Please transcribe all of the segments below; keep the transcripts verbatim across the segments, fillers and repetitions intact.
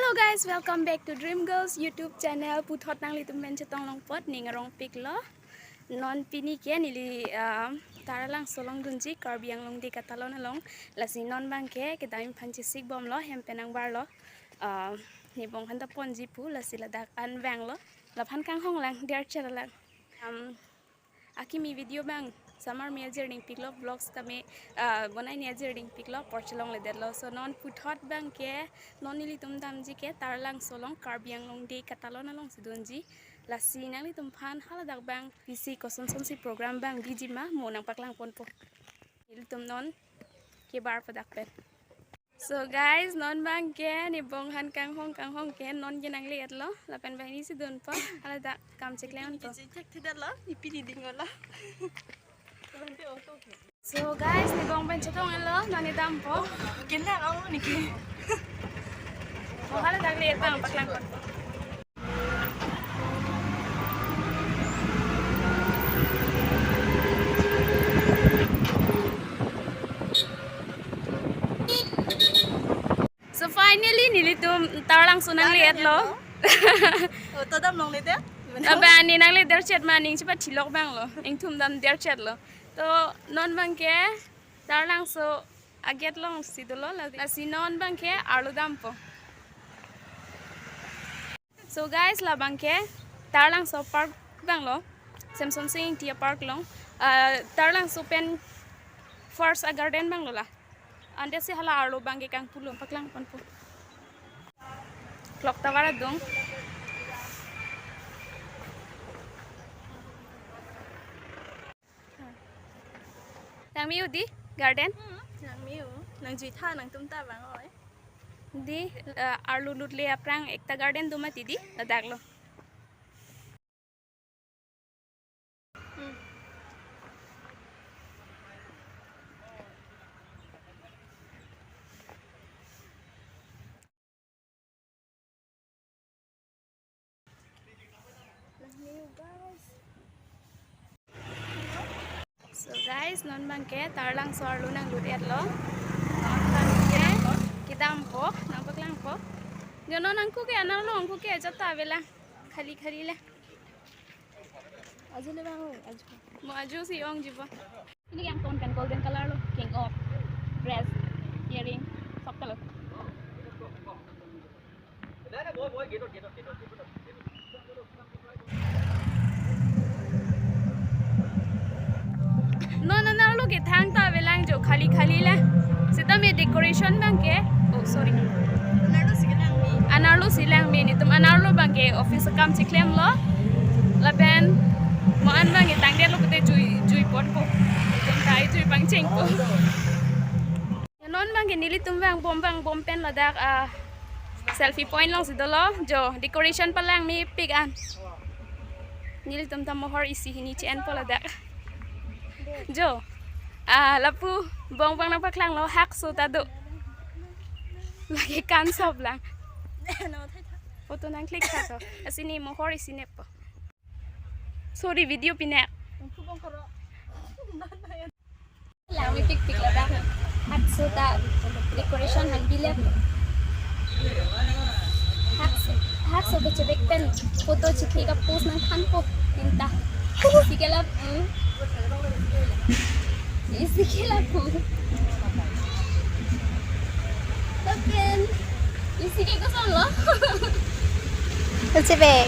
Hello guys, welcome back to Dream Girls YouTube channel. Puthot nanglitum pen chetong longpot ning arong piklo. Non pini ke neli, ah, Taralangso along dunji, Karbi Anglong Day katalon along. Lasi non abangke kedam aphan chesik bomlo, hem pen nangbarlo. Ah, ne bong hanta ponji pu, lasi ladak an vanglo. Laphan kanghong lang, der chera lang. Um, akimi video abang, summer me ajir ding piklo, vlogs kami, ah, bonai ne ajir ding piklo, apor chelongledetlo. So non puthot abangke, non nelitum damji ke Taralangso along, Karbi Anglong Day katalon alongsi dunji. Lasi nanglitum aphan haladak abang, isi koson sonsi program abang biji ma, mo nangpaklang ponpo. Nelitum non kebar padak pen. So guys, non abangke ne bong han kanghong kanghong ke non ke nangle-etlo, lapen banghini si dunpo, haladak kam cheklem unpo. Chek thedetlo, ne pini dinglo. So guys, ne bong pen chetong-etlo, non ne dampo. Kena kamu niki. Mo haladak le-et abang paklang ponpo. So finally, nelitum Taralangso nangle-etlo. Auto dam longledet. Aba ne nangle der chet ma ning chepathilok abanglo. Ingthum dam der chetlo. To non abangke Taralangso a-gate alongsi dolo, la-, lasi non abangke arlo dampo. So guys, labangke Taralangso Park abanglo, Semsonsing Ingti a-park along. Ah, Taralangso pen first a-garden abanglo la. Ante si hala arlo abangke kangpulo, paklang ponpo. Clock tower adung. Nang me-o di garden? Hmm, nang me-o. Nang jui tha, nangtum ta vang oi. Di, eh, arlo lutle aphrang ekta garden do mati di, ladak lo. Hmm. So guys, non abangke Taralangso arlo nanglut-etlo. Non abangke kedampo, nangpaklangpo. Jo non angku ke, anan lo angku ke, ajat ta avelang. Khali khali le. Ajo le bang, ajo. Mo ajo si ongjipo. Ini yang tone kan golden color lo, king of dress, earring, sob color. Non anan lo ke thangta avelang jo, khali khali le. Seta me decoration abangke. Oh, sorry. Anan lo si kelang me. Anan lo si lang me, netum anan lo abangke office akam cheklemlo. Lapen mo an abangke tangdet lo kete jui, jui ponpo. Netum ta jui pangchengpo. Non abangke nelitum vang bom, vang bom pen ladak, ah, selfie point alongsi dolo, jo decoration palang mepik an. Nelitum ta mohor isi hini che-enpo ladak. Jo, ah, lapu bong bang nangpaklanglo, hakso ta do. Lake kan sob lang. Photo nang click tha to. Lasi ne mohor isi neppo. Sorry, video pinek. Lang mepik pik ladak. Hakso ta decoration han bilep. Hakso, hakso kechebek pen photo chikli ka post nangthanpo ninta. Isi ke lapu. Isi ke lapu. Lapen isi ke kosonlo? Kechebek.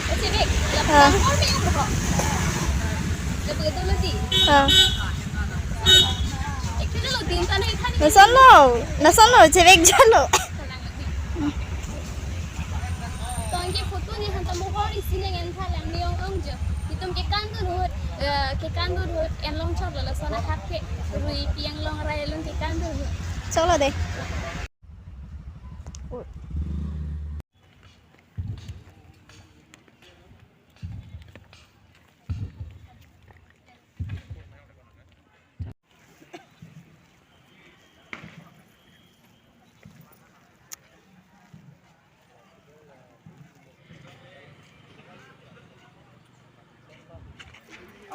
Kechebek. Lapu. Ah. Lapu ke dolo di. Ah. Lason lo, lason lo, chebek jalo. Tongke photo ne hanta mohor isi neng en tha lang ne ong ong jo. Itum ke kandun hut, eh, ke kandun hut, en long chok lo lason athak ke, rui piang long rai long ke kandun hut. Chok lo de.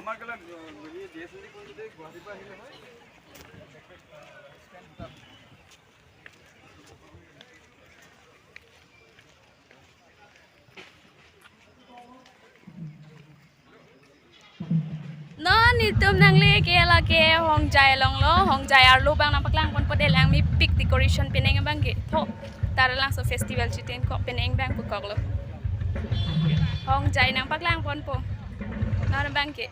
আমাৰ কেলা, হেৰি, D S L D কোন যদি গুৱাহাটীৰ পৰা আহিলে হয়। Itum nangle ke lake Hongjai along lo, Hongjai arlo abang nangpaklang ponpo de, langmepik decoration penang abang ke. Tho, Taralangso festival chitengkok penang abang pukok lo. Hongjai nangpaklang ponpo. Non abang ke.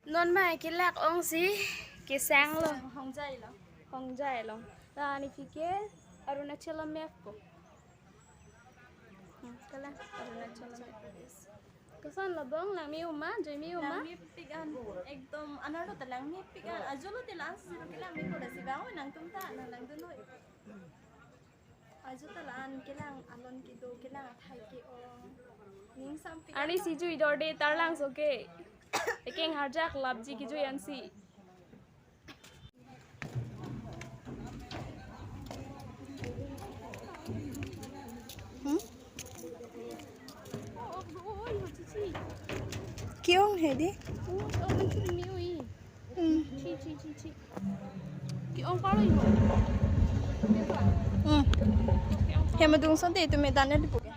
Non ma kelak ongsi kesang lo. Hongjai lo. Hongjai lo. La ne aphi ke Arunachal map po. Hmm, kala Arunachal map. Koson lo bong, langme-o ma, joime-o ma? Langmepik an, ekdom anerlo ta langmepik an. Ajo lote la-an si lo kelang me ko, lasi bang oi nangtum ta nang langdun noi. Ajo ta la-an kelang alon kedo, kelang athai ke-ong. Ningsampik an. Arnisi jui dorde Taralangso ke. Ekeng harjak lapji kejui ansi. Hmm? Ke-ong he di? Hmm. Ke-ong karo iho. Hmm. Hem adung sonte itu medan ya dibuka.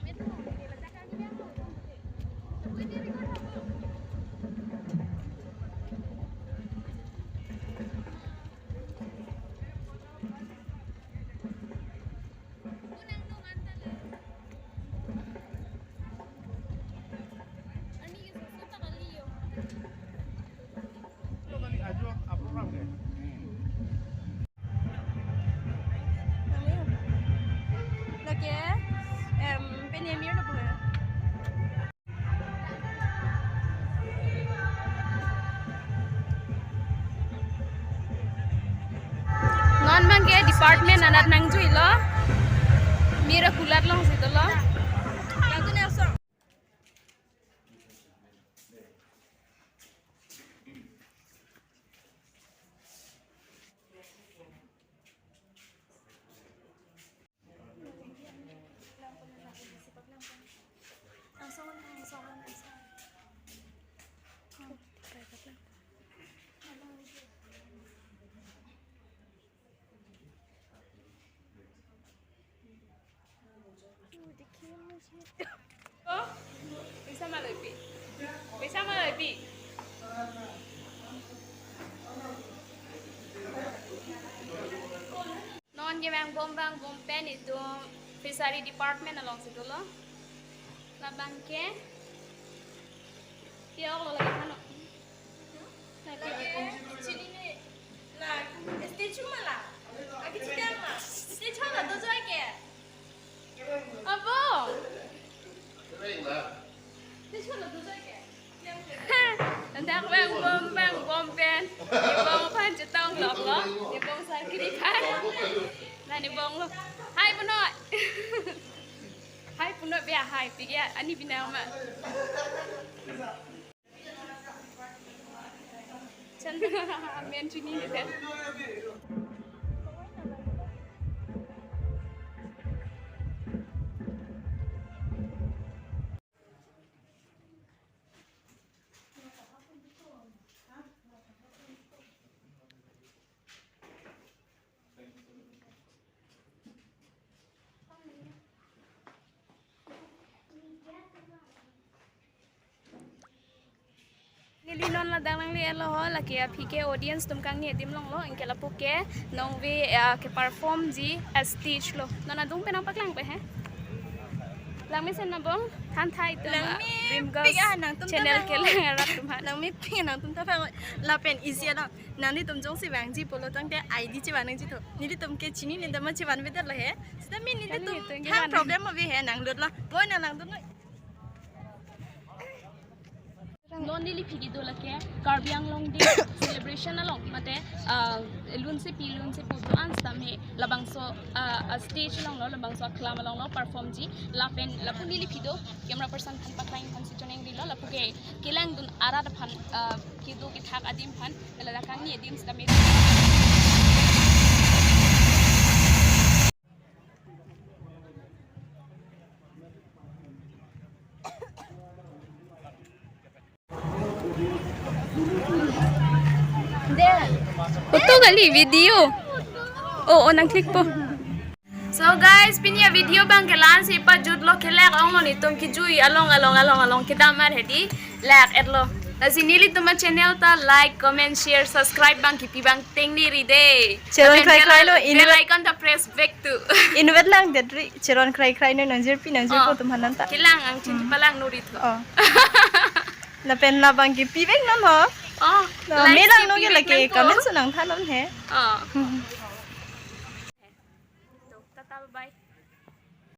Lake, em, penemir lo pulo. Non abang ke department anat nangjui lo. Mira kulat alongsi dolo. Oh, paisa malai pi. Paisa malai pi. Non kevang bom vangbom pen itum fishery department alongsi dolo. Labang ke. Ke-ok lo lake hano. Lake chini ne la statue ma la. Agi chini ma. Statue la dojoi ke. Abo. Statue la dojoi ke. Dak vangbom vangbom pen. Nibong aphan chetong lok lo. Nibong sarkiri aphan. La nibong lo. Hai punoi. Hai punoi be hai pik ya. Ani binama. Chan men chini ni te. Neli non ladak nangle-et lo ho, lake aphi ke audience atum kangni adim along lo, anke lapu ke nongve, ah, ke perform ji a stage lo. Non adung pen nangpaklang pe he. Langmesen nabong, than thai atum, ah, Dream Girls channel kelang arat atum aphan. Langmepik nangtum ta pang lapen isi ano. Nanglitum jongsi vangji pulo tangte I D chevan nangji tho. Nelitum ke chini ne dama chevan vedet lo he. Seta min nelitum thang problem ave he nanglut lo. Boi nang langdun noi. Non neli aphi kedo lake Karbi Anglong Day celebration along mate, ah, lunsepi lunsepo do-an sitame labangso, ah, ah, stage along lo, labangso aklam along lo perform ji lapen lapu neli aphi do camera person aphan paklang aphan si choningri lo lapu ke kelangdun arat aphan, ah, kedo kethak adim aphan, ladak kangni adim sitame. Photo kali, video. Oh, oh, nang click po. So guys, pini avideo abang ke la-an si pajutlo, kelak onglo netum kejui along along along along kedam mar hedi lak etlo. Lasi nelitum achannel ta like, comment, share, subscribe abang kipi abang tengne ride. Cheron krai krai lo, bell icon ta press back to. Inutvet lang detri, cheron krai krai no nangjirpi nangjirpo atum aphan ta. Kelang, ang chinti palang nuri tho. Oh. Lapen labang kipi back non ho. Oh, like lang si non pi ke back lake nangpo. Comment su nangthan non he. Oh.